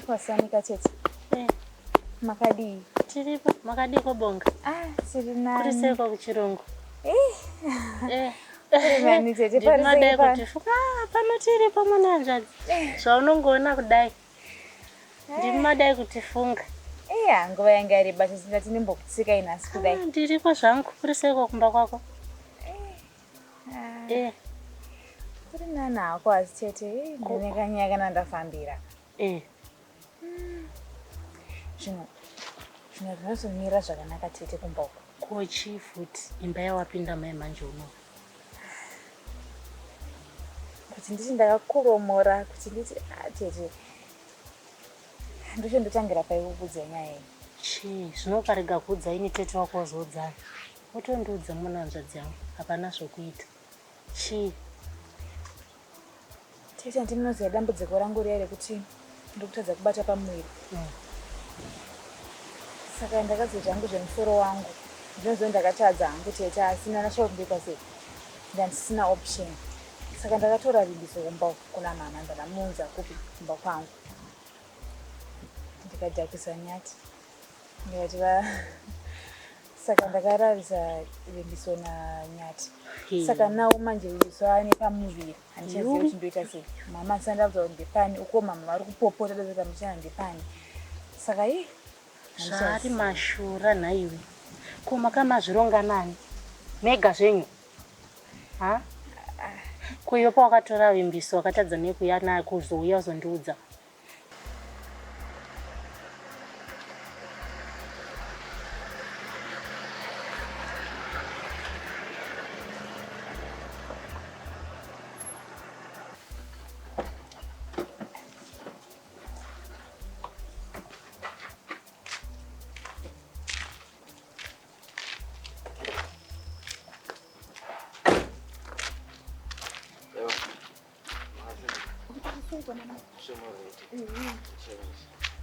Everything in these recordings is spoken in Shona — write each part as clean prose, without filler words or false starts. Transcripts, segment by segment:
Wasanika tete. Eh. Makadii? Tiripo, makadii kobonga? Ah, tiri nani. Kuri sei kuchirungu? Eh. Eh. Kuri nani tete, pari sei Ndinodai pano? kuti fuka ah, pano tiripo mwana hanzvadzi. Eh. Zvaunongoona kudai. Ndimadai kuti funga. Iya, nguva yanga yareba tete ndati ndimbokutsikai nhasi kudai. Ah, ndiripo zvangu, kuri seiko kumba kwako? Ah, Eh, kuri nani hako asi tete, eh, ndine kanyaya kana ndafambira. eh. Zvino zvino zvinozomira zvakanaka tete kumba uko. Ko chii futi imba yawapinda mai manje uno? Kuti nditi ndakakuromora, kuti nditi ah tete. Ndocho ndotangira pai kukuudza nyaya iyi. Chii, zvino ukarega kuudza ini tete wako wozoudzani? Wotondiudza mwana hanzvadzi yangu, hapana zvokuita. Chii? Tete handiti munoziva dambudziko rangu riya rekuti ndiri kutadza kubata pamuviri. Saka ndakazoita hangu zvemusoro wangu. Ndinoziva ndakatadza hangu tete asi ndandashaya kuti ndoita sei. Ndandisina option. Saka ndakatora vimbiso kumba uku kuna mama ndakamuunza kupi kumba kwangu. Ndikadhakisa nyati. Ndikati va saka ndakararisa vimbiso nanyati. Saka nawo manje vimbiso ane pamuviri. Handichazivi kuti ndoita sei. Mama ndisati kuti ndepani uko mama vari kupopota dazota muchana ndepani. Saka ii Zvaari mashura nhaiwe. Ko makamazvironga nani? Mega zvenyu? Ha? Ko iwe pawakatora vimbiso wakatadza nekuya naye kuzouya uzondiudza?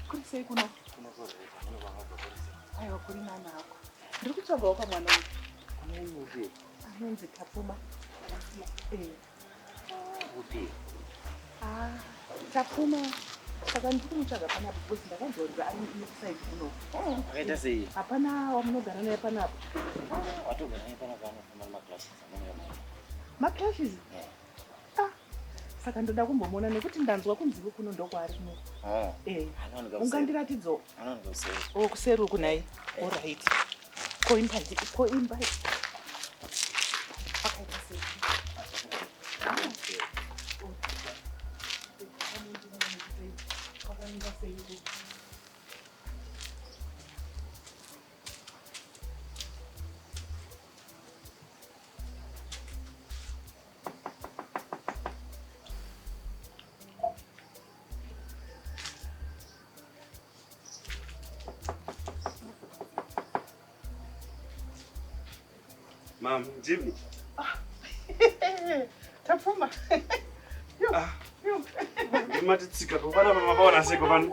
Kuri sei kuno? Aiwa kuri nani hako. Ndiri kutsvagawo kamwana uyu. Anonzi Tapfuma. Eh. Ah, Tapfuma. Saka ndiri kumutsvaga panapa because ndakanzwa kuti ari inside kuno. Akaita sei? Hapana wamunogara naye panapa. Watogara naye panapa anofamba nemaclasses anouya naye. Maclashes? Ah, saka ndoda kumbomuona nekuti ndanzwa kunzivo kuno ndokwaari kuno. Ah. Eh. Anowanika kuseri. Ungandiratidzawo? Anowanika kuseri. Oh, kuseri uku nhai. Alright. Ko imba ko imba. Akaita sei? Kwakamira sei uku? Mam, Jimmy. Tapfuma. Ah. Ndimatitsika kopana mama sei kopano.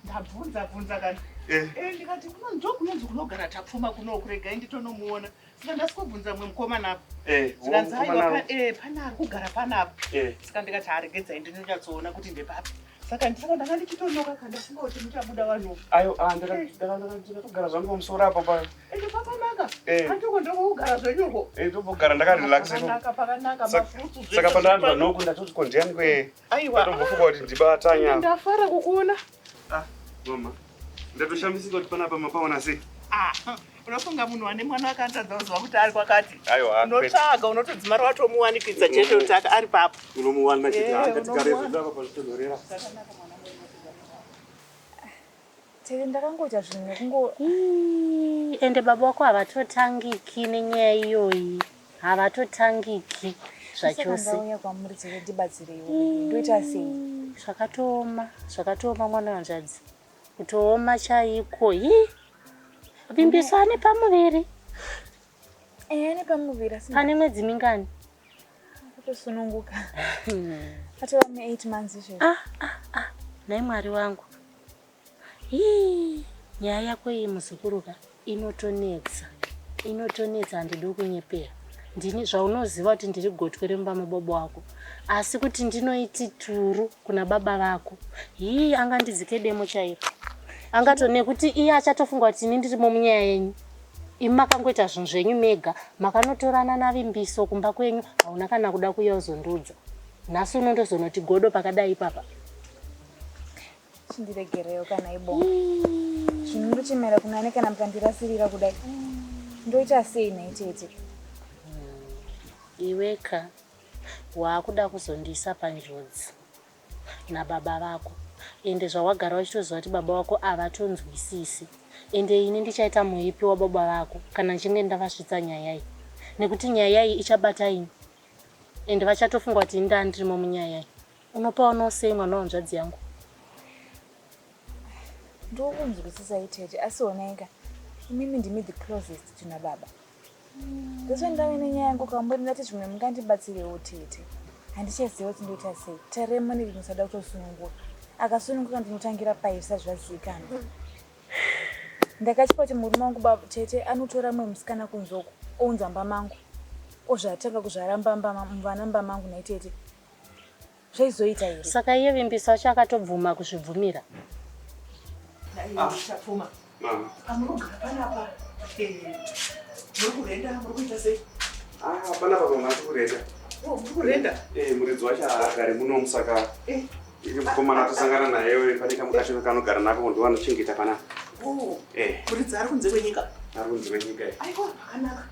Ndabvunza bvunza kani. Eh. Eh, ndikati kuno ndo kunonzi kunogara Tapfuma kuno kuregai nditonomuona. Saka ndasingobvunza mumwe mukomana apa. Eh, Zvikanzi aiwa mukomana. pane ari kugara panapa. Eh. Saka ndikati haregedzai ndinonyatsoona kuti ndepapi. Saka ndisaka ndanga ndichitonoka kana ndafunga kuti muchabuda vanhu. Ayo, ah ndakatogara zvangu pamusoro apo pa. Ende pakanaka. Eh. Handiko ndokugara zvenyuko. Eh, tombogara ndakarelaxa. Pakanaka pakanaka mafruits zvese. Saka pandanzwa zviri pano. noku ndatoti ko ndiani kwe. Aiwa. Ndatombofunga kuti ndibatanya. Ndafara kukuona. Ah, mama. Ndatoshamisika kuti panapa mapaona sei. Ah, unofunga munhu ane mwana akatadza kuziva kuti ari kwakati. Aiwa, kwete. Unotsvaga unotodzimara watomuwanikidza chete kuti ari papo. Unomuwana chete. Eh, Ah, ngatigare unomuwana. zvedu apa pazvitonhorera. Tete ndakangoita zvinhu nekungo Ii, ende baba wako havatotangiki nenyaya iyoyi. Havatotangiki Saka zvachose. ndauya kwamuri tete ndibatsireiwo. Ndoita sei? Zvakatooma, zvakatooma mwana wanzvadzi. Kutooma chaiko. Hi. Vimbiso ane pamuviri. Eh, ane pamuviri asi Pane mwedzi mingani? ndakatosununguka. Atova ne 8 months izvezvi. Ah, ah, ah. Nhai Mwari wangu. Hii, nyaya yako iyi muzukuru ka. Inotonetsa, inotonetsa handidi kunyepera. Ndini zvaunoziva kuti ndiri gotwe remumba mababa wako. Asi kuti ndinoiti turu kuna baba vako. Hii angandidzike demo chairo. Angato nekuti iye achatofunga kuti ini ndirimo munyaya yenyu. Imi makangoita zvinhu zvenyu mega, makanotorana naVimbiso kumba kwenyu, hauna kana kuda kuuya uzondiudza. Nhasi uno ndozonoti godo pakadai ipapa. Chindiregerewo kana ibonga. Zvinhu ndochemera kunani kana mukandirasirira kudai. Ndoita sei nhai tete? Iweka waakuda kuzondiisa panjodzi nababa vako ende zvawagara uchitoziva kuti baba vako havatonzwisisi ende ini ndichaita muipi wababa vako kana ndichinge ndavasvitsa nyaya iyi nekuti nyaya iyi ichabata ini ende vachatofunga kuti ini ndandirimo munyaya iyi. Unopaonawo sei mwana wanzvadzi yangu? Ndokunzwisisai tete asi onaika imimi ndimi the closest tuna baba. That's why ndave nenyaya yangu kambori ndati zvimwe mungandibatsirewo tete. Handichaziva kuti ndoita sei. Taremo nerinosada kutosununguka. Akasununguka ndinotangira pai zvisati zvazivikanwa. Ndakatya kuti murume wangu baba tete anotora mumwe musikana kunze uko ounza mumba mangu ozvatanga kuzvara vana mumba mangu nhai tete. Zvaizoita here? Saka iye Vimbiso wacho akatobvuma kuzvibvumira. Tapfuma. Mama. Pamunogara panapa. Eh, muri kurenda, muri kuita sei? Ah, panapa mama tiri kurenda. Oh, muri kurenda? Eh, muridzi wacho haagari muno saka. Eh. Iri mukomana tosangana naye pane kamukati kanogara nako ndo vanochengeta panapa. Oh. Eh. Muridzi ari kunze kwenyika. Ari kunze kwenyika. Eh. Aiwa, pakanaka.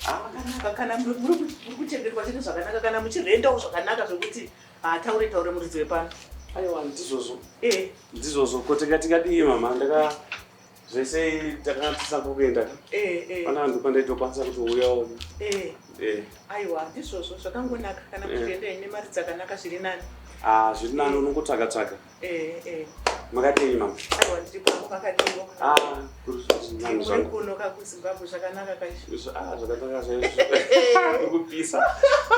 Zvakanaka kana muri kuchengetwa chete zvakanaka kana muchirendawo zvakanaka zvekuti haataure taure muridzi wepano. Aiwa ndizvozvo. Eh. Ndizvozvo ko tingadii mama ndaka zvese takanga tisina kuenda. Eh eh. Pana vanhu pandaitokwanisa kuti uyawo. Eh. Eh. Aiwa ndizvozvo zvakangonaka kana muchirenda ine mari dzakanaka zviri nani. Ah zviri nani unongotsvaga tsvaga. Eh eh. Makadii mama? Aiwa ndiri pano makadiwo. Ah, kuri Uri kuno ka kuZimbabwe zvakanaka kaizvi. Ah, zvakanaka chaizvo. Kuri kupisa.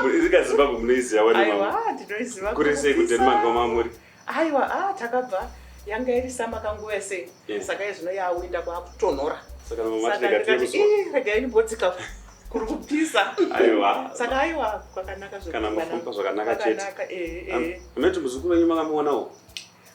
Muri ka Zimbabwe munoiziva wani mama? Aiwa ndinoiziva. Kuri sei kuDenmark mama muri? Aiwa ah takabva yanga iri sama kanguva yese. Saka izvino yawinda kwakutonhora. Saka mama tirega tiye kuzuva. Ii regai ndimbodzika kuri kupisa. Aiwa. Saka aiwa kwakanaka zvokuti. Kana mafamba zvakanaka chete. Kwakanaka eh eh. Ameti muzukuru wenyu makamuonawo?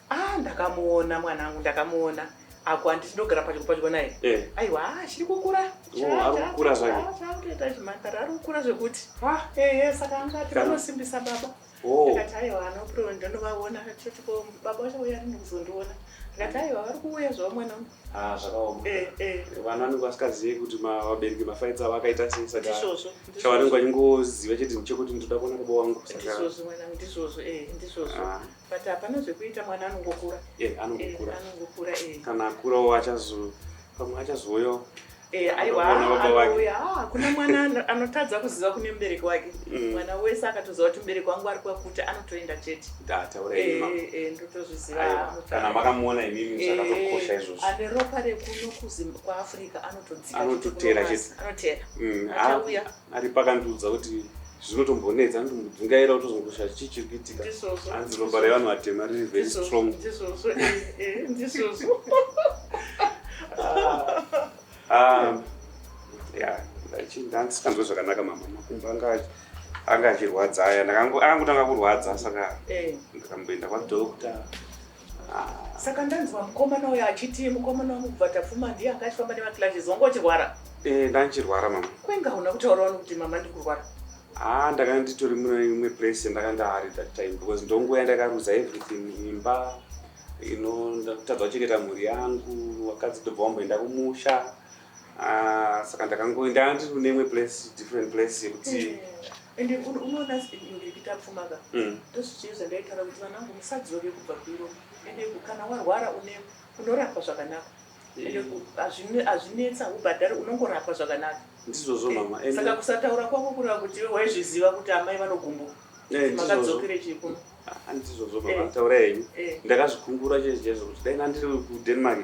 Ah ndakamuona mwanangu ndakamuona. Ako handiti ndogara padyo padyo naye. Eh. Aiwa ah chiri kukura. Oh, ari kukura zvake. Chakutoita chimhandara ari kukura zvekuti. Ah eh eh saka angati vanosimbisa baba. Oh. Ndikati aiwa no problem ndonovaona toti ko baba vachauya rini kuzondiona. Ndikati aiwa vari kuuya zvavo mwana wangu. Ah zvakaoma. Eh eh. Vana vanenge vasikazivi kuti vabereki mafights avo akaita sei saka Ndizvozvo. chavanenge vachingoziva chete ndechekuti ndoda kuona baba wangu saka Ndizvozvo mwanangu ndizvozvo eh ndizvozvo. Ah. But hapana zvekuita mwana anongokura. Eh anongokura. Eh anongokura eh. Kana akurawo achazo pamwe achazouyawo. Eh aiwa anouya. Ah hakuna mwana anotadza kuziva kune mubereki wake. Mwana wese akatoziva kuti mubereki wangu ari kwakuti anotoenda chete. Ndataura ini mama. Eh eh ndotozviziva. Kana makamuona imimi zvakatokosha izvozvo. Ane ropa rekuno kuAfrica anotodzika. Anototera chete. Anotera. Achauya. Ari pakandiudza kuti zvinotombonetsa anotombodzungaira kutozongosha chii chiri kuitika. Ndizvozvo. Hanzi ropa revanhu vatema riri very strong. Ndizvozvo eh eh ndizvozvo. Ah, yeah, ndandisinganzwe zvakanaka mama makumbo anga achirwadza aya akangotanga kurwadza saka ndakamboenda kwadoctor. Saka ndanzwa mukomana uyo achiti mukomana wangu kubva tapfuma ndiye anga achifamba nemaclashes wanga uchirwara. Eh, ndandichirwara mama. Kwenga hauna kutaura wani kuti mama ndikurwara? Ah, ndakanga nditori mune imwe place yandakanga ndaari that time because ndonguva yandakaruza everything imba ino ndakutadza kuchengeta mhuri yangu vakadzi ndobva vamboenda kumusha. Ah, saka ndakangoenda ndiri kune imwe place different place yekuti Ende unoona ndikitapfuma ka ndozvichii zvandaitaura kuti vanangu musadzoke kubva kuEurope ende kana warwara une unorapwa zvakanaka ende hazvinetsa ubhadhari unongorapwa zvakanaka. Ndizvozvo mama. Saka kusataura kwako kureva kuti iwe waizviziva kuti amai vanogumbuka. Makadzokere chii kuno? Handizvozvo mama taura henyu. Ndakazvikungura chaizvo chaizvo kuti dai ndandiri kuDenmark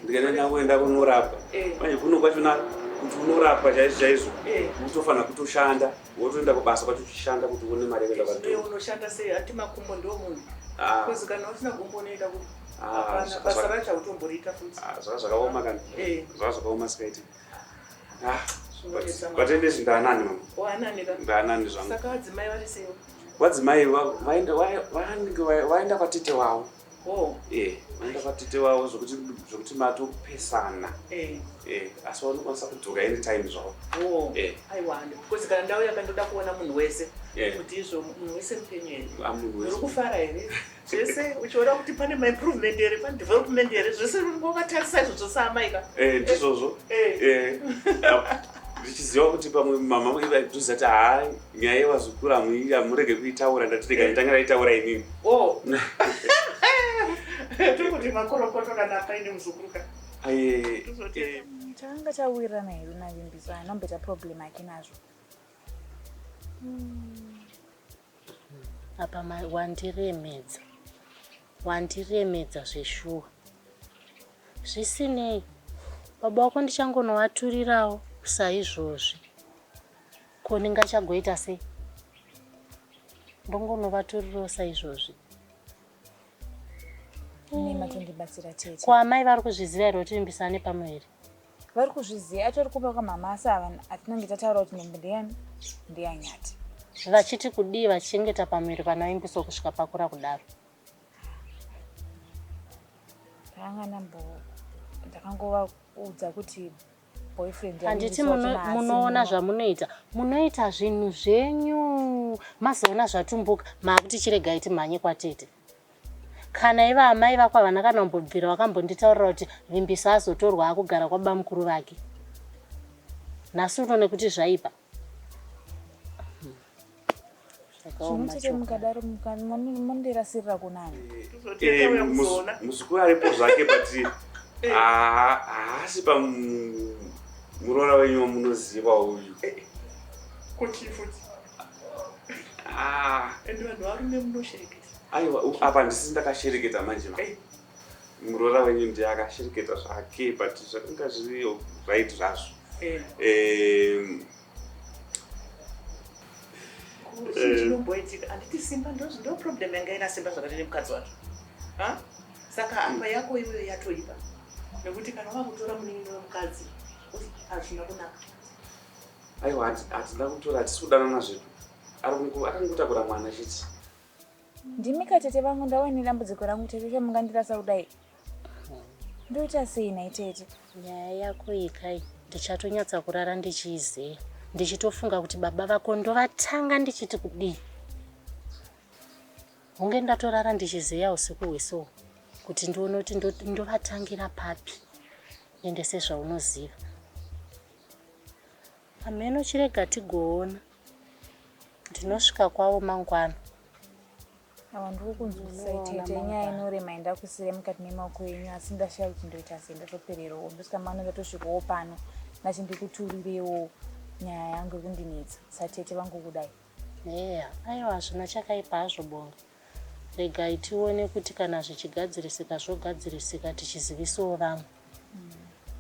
ndikaenda ndakuenda kunorapwa. Manje kuno kwachona kuti unorapwa chaizvo chaizvo unotofanira kutoshanda wotoenda kubasa kwacho uchishanda kuti uone mari yekuenda kwadoctor. Unoshanda sei? Hanti makumbo ndo munhu. Because kana usina gumbo unoenda kupi? Ah, basa racho hautomboriita futi. Ah, zvaka zvakaoma kani. Eh. Zvaka zvakaoma sikaiti. Ah, Zvinonetsa but ende zvindanani mama. Wanani ka? Ndanani zvangu. Saka vadzimai vari seiwo? Vadzimai vaenda vanenge vaenda kwatete wavo. Oh. Eh, vaenda kwatete wavo zvokuti zvokuti matopesana. Eh. Eh, asi vanokwanisa kudzoka anytime zvavo. Oh. Eh. Aiwa, because kana ndauya kandoda kuona munhu wese. Eh. Kuti izvo munhu wese mupenyu here? Ah, munhu Uri wese. kufara here? Zvese uchiona kuti pane maimprovement here, pane development here, zvese unenge wakatarisa izvozvo saamai ka. Eh, ndizvozvo. Eh. Eh. Ndichiziva kuti pamwe mama vaitoziva kuti haa nyaya yevazukuru hamurege kuitaura ndati rega nditange ndaitaura inini. Oh. Tiri makorokoto kana paine muzukuru ka. Aye. Tozotenda. Takanga tawirirana hedu naVimbiso haana kumboita problem ake nazvo. Apa wandiremedza, wandiremedza zveshuwa. Zvisinei, baba wako ndichangonovaturirawo saizvozvi. Ko ndingachagoita sei? Ndongonovaturirawo saizvozvi. Ine matondibatsira tete. Ko amai vari kuzviziva here kuti Vimbiso ane pamuviri? Vari kuzviziva atori kupa kwamama asi hatinange tataura kuti nhumbu ndeyani ndeyanyati. Vachiti kudii vachichengeta pamuviri pana Vimbiso kusvika pakura kudaro? Ndakanga ndambo ndakangovaudza kuti boyfriend Handiti yaVimbiso wacho haasi munoona muno. zvamunoita, munoita zvinhu zvenyu mazoona zvatumbuka maakuti chiregai timhanye kwatete. Kana ivo amai vako havana kana kumbobvira vakambonditaurira kuti Vimbiso azotorwa akugara kwabamukuru vake. Nhasi uno nekuti zvaipa. Zvakaoma Zvino tete chokwadi. mukadaro mondirasirira kunani? Tozotenda Eh, uya kuzoona. muzukuru aripo zvake but haasi pamuroora wenyu wamunoziva uyu. Kuchii futi? Ah, Ende vanhu varume munoshereketa. aiwa apa handisi ndakashereketa manje ma. Eh. Muroora wenyu ndiye akashereketa zvake but zvakanga zviri right zvazvo. Eh. Eh, Chii chinomboitika? Handiti Simba ndo problem yanga ina Simba zvakati nemukadzi wacho. Ha? Saka apa yako iyoyo yatoipa. Nekuti kana wakutora munin'ina wemukadzi, hazvina kunaka. Aiwa hatina kutora hatisi kudanana zvedu. Akangotakura mwana chete. Ndimi ka tete vangu ndauya nedambudziko rangu tete chamungandirasa kudai. Ndoita sei nhai tete? Nyaya yako iyi kai ndichatonyatsa kurara ndichiizeya ndichitofunga kuti baba vako ndovatanga ndichiti kudii. Hunge ndatorara ndichizeya usiku hwese uhu kuti ndione kuti ndovatangira papi ende sezvaunoziva. Hameno chirega tigoona. Ndinosvika kwavo mangwana. Awa ndiri kukunzwisisai Ndinoona tete, inyaya mangwana. inorema yandakusiirai mukati memaoko enyu asi ndashaya kuti ndoita sei ndatopererawo. Ndosaka mano ndatosvikawo pano ndati ndikuturirewo nyaya yangu iri kundinetsa satete vangu kudai. Eya, aiwa hazvina chakaipa hazvo Bonga. Regai tione kuti kana zvichigadzirisika zvogadzirisika tichizivisawo vamwe.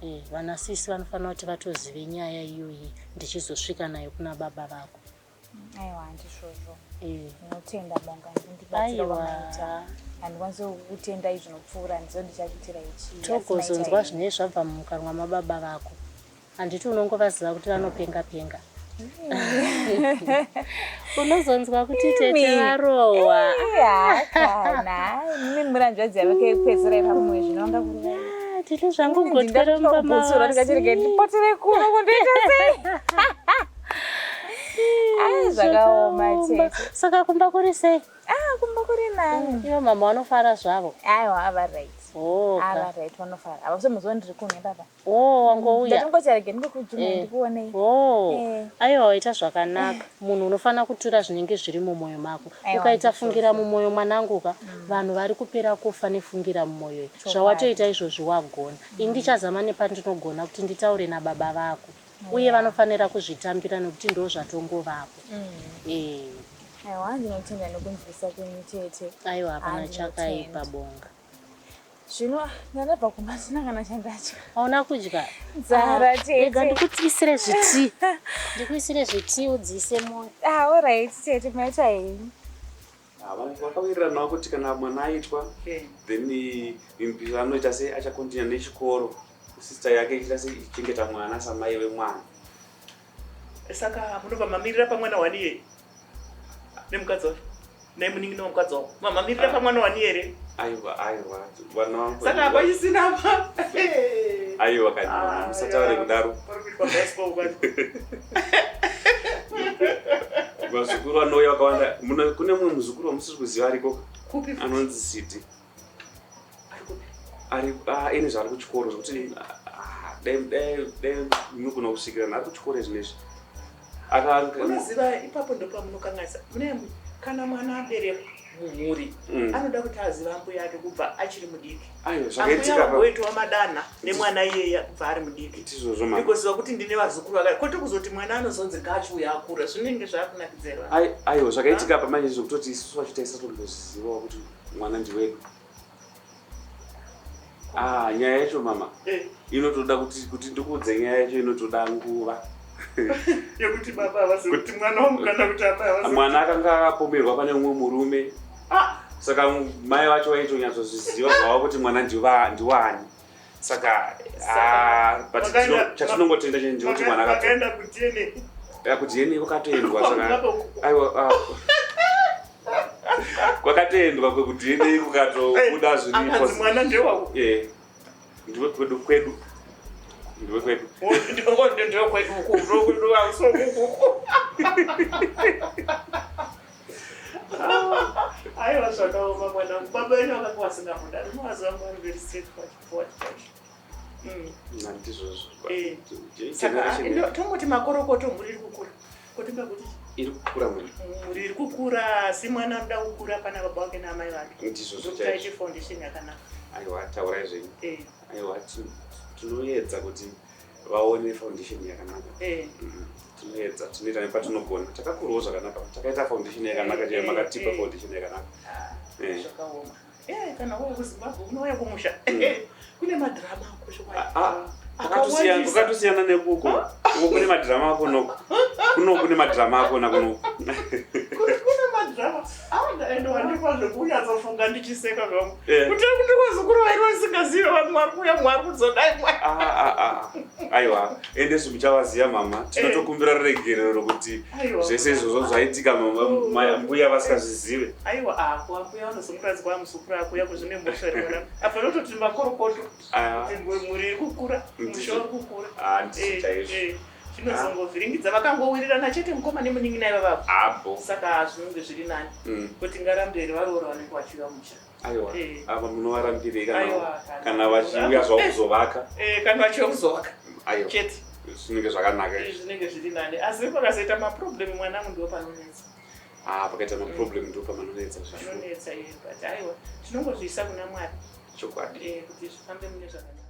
Eh, vana sisi vanofanira kuti vatozive nyaya iyoyi ndichizosvika nayo kuna baba vako. Aiwa handizvozvo. Eh. Ndinotenda Bonga nekundibatsira Aiwa. kwamaita. Handikwanisi kukutendai zvinopfuura handizivi ndichakuitirai chii. asi maita Togozonzwa henyu. zvinenge zvabva mumukanwa mababa vako. Handiti unongovaziva kuti vanopenga penga. Unozonzwa kuti tete Imi. varohwa. Iya, kana. Mimi muri hanzvadzi yavo kekupedzisira ipapo mumwe zvino vanga kuri. Ah, Tine zvangu gotwe remba Ndakutobhutsura ndikati regai mavasi. ndipotere kuno kundoita sei. Ai zvakaoma tete. Saka kumba kuri sei? Ah, kumba kuri nani. Ivo mama vanofara zvavo. Aiwa, ava right. Oh, ka. Ava right vanofara. Ava semuzuva ndiri kuno ipapa. Oh, wangouya. Ndatongoti rege ndingokujuma Eh. ndikuonei. Oh, Eh. aiwa waita zvakanaka. Munhu unofanira kutura zvinenge zviri mumwoyo mako. Aiwa, Ukaita ndizvozvo. fungira mumwoyo mwanangu ka, vanhu vari kupera kufa nefungira mumwoyo. iyi. Chokwadi. Zvawatoita izvozvi wagona. Ini ndichazama nepandinogona kuti nditaure nababa vako. Uye vanofanira kuzvitambira nekuti ndo zvatongovapo. Eh, Aiwa, ndinotenda nekunzwisa kwenyu tete. aiwa hapana Ah, chakaipa ndinotenda. Bonga. Zvino ndandabva kumba sina kana chandadya. Hauna kudya? Nzara Ah, tete. Rega ndikuisire zviti. Ndikuisire zviti udziise moyo. Ah, alright tete, maita henyu. Ah, vakawiriranawo kuti kana mwana aitwa eh. then anoita sei achakontinya nechikoro sister yake ichiita sei ichichengeta mwana samai vemwana. Saka munobva mamirira pamwana wani iyeye nemukadzi wacho nemunin'ina wemukadzi wako mamamirira ah. pamwana wani here? Aiwa aiwa vana saka hapachisina pa aiwa kani ah, musataure kudaro. Vazukuru vanouya vakawanda. Kune mumwe muzukuru wamusiri kuziva ariko anonzi Sidi. Ari ah, ine zvaari kuchikoro zvekuti ah, dai dai dai munogona kusvikirana ari kuchikoro izvinezvi. Unoziva ipapo ndopamunokanganisa mune kana mwana aberekwa mumhuri mm. anoda kuti aziva ambuya ake kubva achiri mudiki. Ambuya vagoitwa madanha nemwana iyeye kubva ari mudiki ndikoziva kuti ndine vazukuru vakati kwete kuzoti mwana anozonzi ngaachiuya akura zvinenge zvakunakidzerwa. Aiwa zvakaitika apa manje zvekutoti isusu vacho taisatombozvizivawo kuti mwana ndiwedu. Ah, nyaya yacho mama eh. inotoda kuti kuti ndikuudze nyaya yacho inotoda nguva yekuti baba havasi kuti mwana wangu kana kuti amai havasi mwana akanga akapomerwa pane umwe murume ah. Saka mai vacho vaitonyatsozviziva zvava kuti mwana ndiwani saka ah, but chatinongotenda chete ndekuti mwana akaenda kuDNA kuDNA kwakatoendwa saka aiwa ah. Kwakatoendwa kwekuDNA kukatobuda zviri mwana ndewako eh ndiwe kwedu kwedu ndiwe kwedu ndiwe kwedu uku kwedu auso aiwa zvakaoma mwanangu baba venyu vakanga vasingamudari unovaziva mwari very straightforward chacho mm. Ndizvozvo eh. Saka tongoti makorokoto mhuri iri kukura kotinga kuti iri kukura mhuri mhuri iri kukura asi mwana anoda kukura pana baba wake naamai vake ndizvozvo chaizvo foundation yakanaka aiwa taurai zvenyu eh. Aiwa tinoedza kuti vaone foundation yakanaka eh. Tinoedza tinoita nepatinogona takakurawo zvakanaka takaita foundation yakanaka chaiyo makatipa foundation yakanaka ah, zvakaoma kana wauya kuZimbabwe unouya kumusha kune madhirama akosho ah, ah, kwakatosiyana nekuko uko kune madhirama akonoko kuno kune madhirama akona kuno kune madhirama ende wandipa zvekunyatsofunga ndichiseka zvangu kuti kuti vazukuru vairi vasingazive vanhu vari kuuya mwari kuzodai aiwa ende zvimuchavaziva mama tinotokumbira ruregerero rokuti zvese izvozvo zvaitika mama mbuya vasingazvizive aiwa ako ambuya vanozomukadzi kwamuzukuru akuya kuzvine mhosva here apa nototi makorokoto mhuri iri kukura musha uri kukura zvinozongovhiringidza vakangowirirana chete mukoma nemunin'ina ivavavo abo saka zvinonge zviri nani kuti ngarambe varoora vanenge vachiuya musha aiwa ava munovarambirei kana vachiuya zvavo kuzovaka kana vachiuya kuzovaka chete zvinenge zvakanaka zvinenge zviri nani asi pakazoita maproblem mwanangu ndo panonetsa ah pakaita maproblem ndo pamanonetsa zvinonetsa but aiwa tinongozviisa kuna Mwari chokwadi kuti zvifambe mune zvakanaka.